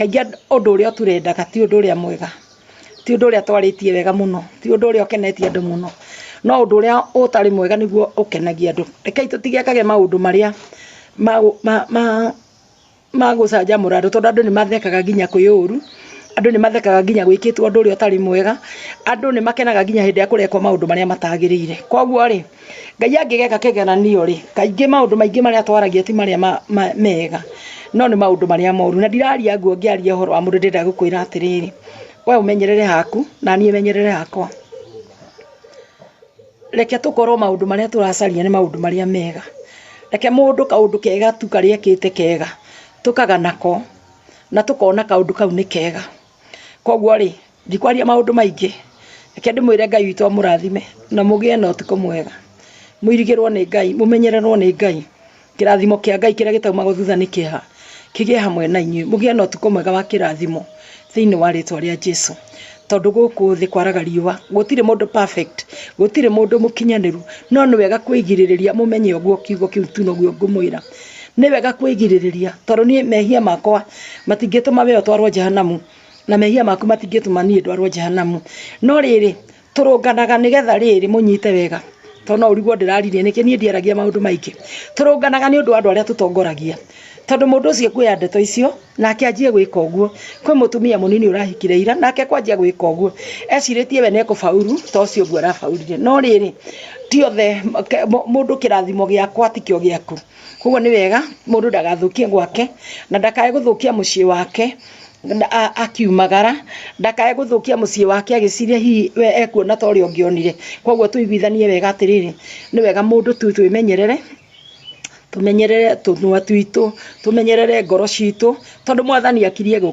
Kaingĩ ũndũ ũrĩa tũrendaga ti ũndũ ũrĩa mwega, ti ũndũ ũrĩa twarĩtie wega mũno, ti ũndũ ũrĩa ũkenetie andũ mũno, no ũndũ ũrĩa ũtarĩ mwega nĩguo ũkenagia andũ. Rekei tũtigekage maũndũ marĩa ma gũcanjamũra andũ, tondũ andũ nĩ mathekaga nginya kwĩ ũru, andũ nĩ mathekaga nginya gwĩkĩtwo ũndũ ũrĩa ũtarĩ mwega, andũ nĩ makenaga nginya hĩndĩ ĩrĩa kũrekwo maũndũ marĩa matagĩrĩire. Koguo rĩ, Ngai angĩgeka kĩgeranio rĩ, kaingĩ maũndũ maingĩ marĩa twaragia ti marĩa mega, no nĩ maũndũ marĩa moru. Na ndiraria nguo ngĩaria ũhoro wa mũndũ, ndĩrenda gũkwĩra atĩrĩrĩ, we ũmenyerere haku na niĩ menyerere hakwa. Reke tũkorwo maũndũ marĩa tũracaria nĩ maũndũ marĩa mega. Reke mũndũ kaũndũ kega tu karĩa ekĩte kega, tũkagana ko na tũkona kaũndũ kau nĩ kega. Koguo rĩ, ndikwaria maũndũ maingĩ, reke ndĩmwĩre Ngai witũ amũrathime na mũgĩe na ũtukũ mwega. Mũirigĩrwo nĩ Ngai, mũmenyererwo nĩ Ngai. Kĩrathimo kĩa Ngai kĩrĩa gĩtaumagwo thutha nĩ kĩeha kĩgĩe hamwe na inyuĩ. Mũgĩe na ũtukũ mwega wa kĩrathimo thĩinĩ wa rĩtwa rĩa Jesu. Tondũ gũkũ thĩ kwaraga riũa, gũtirĩ mũndũ perfect, gũtirĩ mũndũ mũkinyanĩru, no nĩ wega kwĩgirĩrĩria, mũmenye ũguo kiugo kĩu tu noguo ngũmwĩra. Nĩ wega kwĩgirĩrĩria tondũ niĩ mehia makwa matingĩtũma we ũtwarwo jehanamu, na mehia maku matingĩtũma niĩ ndwarwo jehanamu. No rĩrĩ, tũrũnganaga nĩgetha rĩrĩ mũnyite wega, tondũ no ũrigwo ndĩraririe nĩkĩ, niĩ ndiaragia maũndũ maingĩ. Tũrũnganaga nĩ ũndũ wa andũ arĩa tũtongoragia, tondũ mũndũ ũcio ekuoya ndeto icio nake anjie gwĩka ũguo. Kwĩ mũtumia mũnini ũrahikire ira nake kwanjia gwĩka ũguo, ecirĩtie we nĩekũbauru ta ũcio ũguo arabaurire. No rĩrĩ, ti othe, mũndũ kĩrathimo gĩakwa tikĩo gĩaku. Koguo nĩ wega mũndũ ndagathũkie gwake na ndakae gũthũkia mũciĩ wake akiumagara, ndakae gũthũkia mũciĩ wake agĩciria hihi we ekuona ta ũrĩa ũngĩ onire. Koguo tũiguithanie wega atĩrĩrĩ, nĩ wega mũndũ tu twĩmenyerere, tũmenyerere tũnua twitũ, tũmenyerere ngoro citũ, tondũ mwathani akirie gũka.